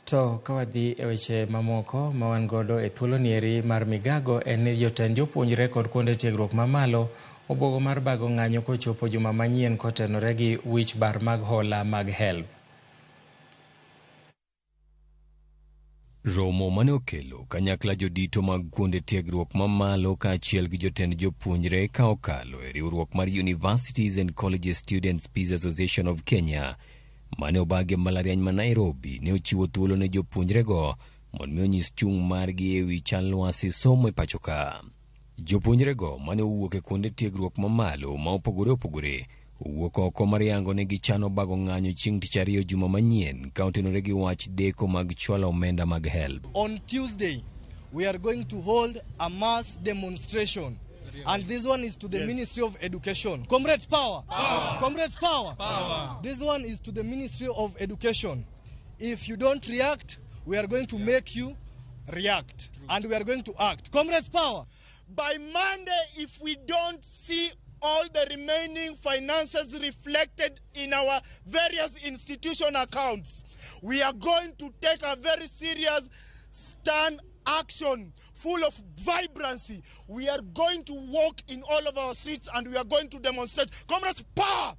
To ka wadhi e weche mamoko ma wan godo e thuolo nieri mar migago en ni jotend jopuonjre kod kuonde tiegruok mamalo obwogo mar bago ng'anyo kochopo juma manyien kotenore gi wich bar mag hola mag HELB. Romo mane okelo kanyakla jodito mag kuonde tiegruok mamalo kaachiel gi jotend jopuonjre ka okalo e riwruok mar Universities and Colleges Students Peace Association of Kenya mane obagi e mbalariany ma Nairobi ne ochiwo thuolo ne jopuonjrego mondo mi onyis chung' margi e wi chal lwasi somo e pacho ka. Jopuonjrego mane owuok e kuonde tiegruok mamalo ma opogore opogore owuok oko mar yango ni gichano bago ng'anyo chieng' tich ariyo juma manyien ka otenore gi wach deko mag chwalo omenda mag HELB. On Tuesday, we are going to hold a mass demonstration. And this one is to the Ministry of Education. Comrades, power! Power! Comrades, power! Power! This one is to the Ministry of Education. If you don't react, we are going to make you react. And we are going to act. Comrades, power! By Monday, if we don't see all the remaining finances reflected in our various institution accounts, we are going to take a very serious stand action full of vibrancy. We are going to walk in all of our streets and we are going to demonstrate. Comrades, power!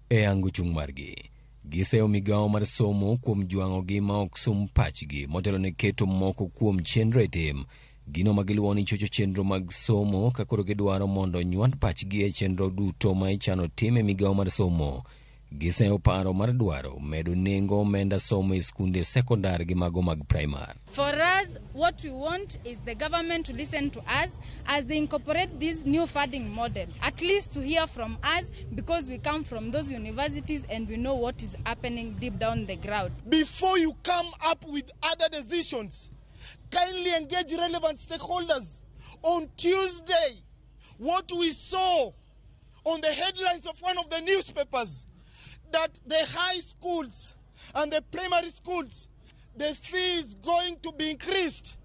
E yango chung' margi, giseyo migawo mar somo kuom jwang'ogi ma ok sum pachgi motelo ne keto moko kuom chenro e tim. Gino ma giluwo ni chocho chenro mag somo ka koro gidwaro mondo onywand pachgi e chenro duto ma ichano tim e migawo mar somo. Giseyo paro mar dwaro medo nengo omenda somo e skunde sekondar gi mago mag primar. For us, what we want is the government to listen to us as they incorporate this new funding model, at least to hear from us, because we come from those universities and we know what is happening deep down the ground. Before you come up with other decisions, kindly engage relevant stakeholders. On Tuesday, what we saw on the headlines of one of the newspapers, that the high schools and the primary schools, the fee is going to be increased.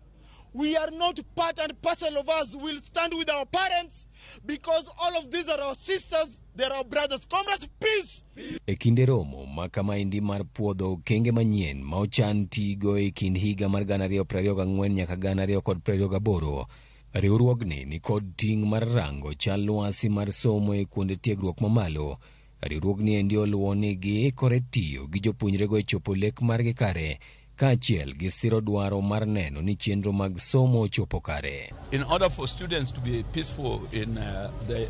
We are not part and parcel of us. We'll stand with our parents because all of these are our sisters, they're our brothers. Comrades, peace! E kinde romo ma kamaendi mar puodho okenge manyien ma ochan tigo e kind higa mar 2024 nyaka 2028, riwruogni ni kod ting' mar rango chal lwasi mar somo e kuonde tiegruok mamalo. Riwruogni endi oluwo ni giikore tiyo gi jopuonjrego e chopo lek margi kare kaachiel gi siro dwaro mar neno ni chenro mag somo ochopo kare. In order for students to be peaceful in the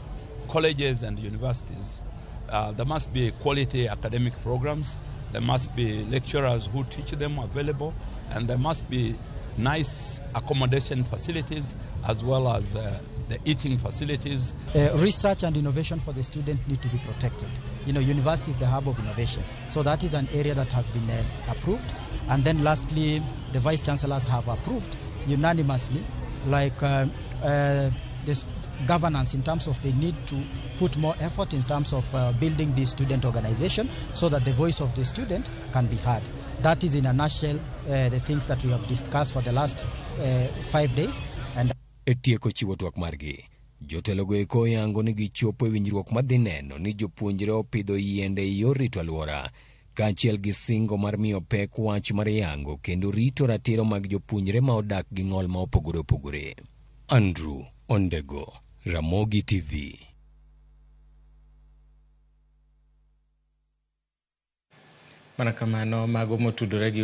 colleges and universities, there must be quality academic programs, there must be lecturers who teach them available, and there must be nice accommodation facilities as well as the eating facilities. Research and innovation for the student need to be protected. You know, university is the hub of innovation. So that is an area that has been approved. And then lastly, the vice chancellors have approved unanimously, like this governance in terms of they need to put more effort in terms of building this student organization so that the voice of the student can be heard. That is in a nutshell the things that we have discussed for the last 5 days. And E tieko chiwo twak margi, jotelogo eko oyango ni gichopo e winjruok madhi neno ni jopuonjre opidho yiende e yor rito alwora, kaachiel gi singo mar miyo pek wach mar yango kendo rito ratiro mag jopuonjre ma odak gi ng'ol ma opogore opogore. Andrew Ondego, Ramogi TV. Mana kamano mago motudore gi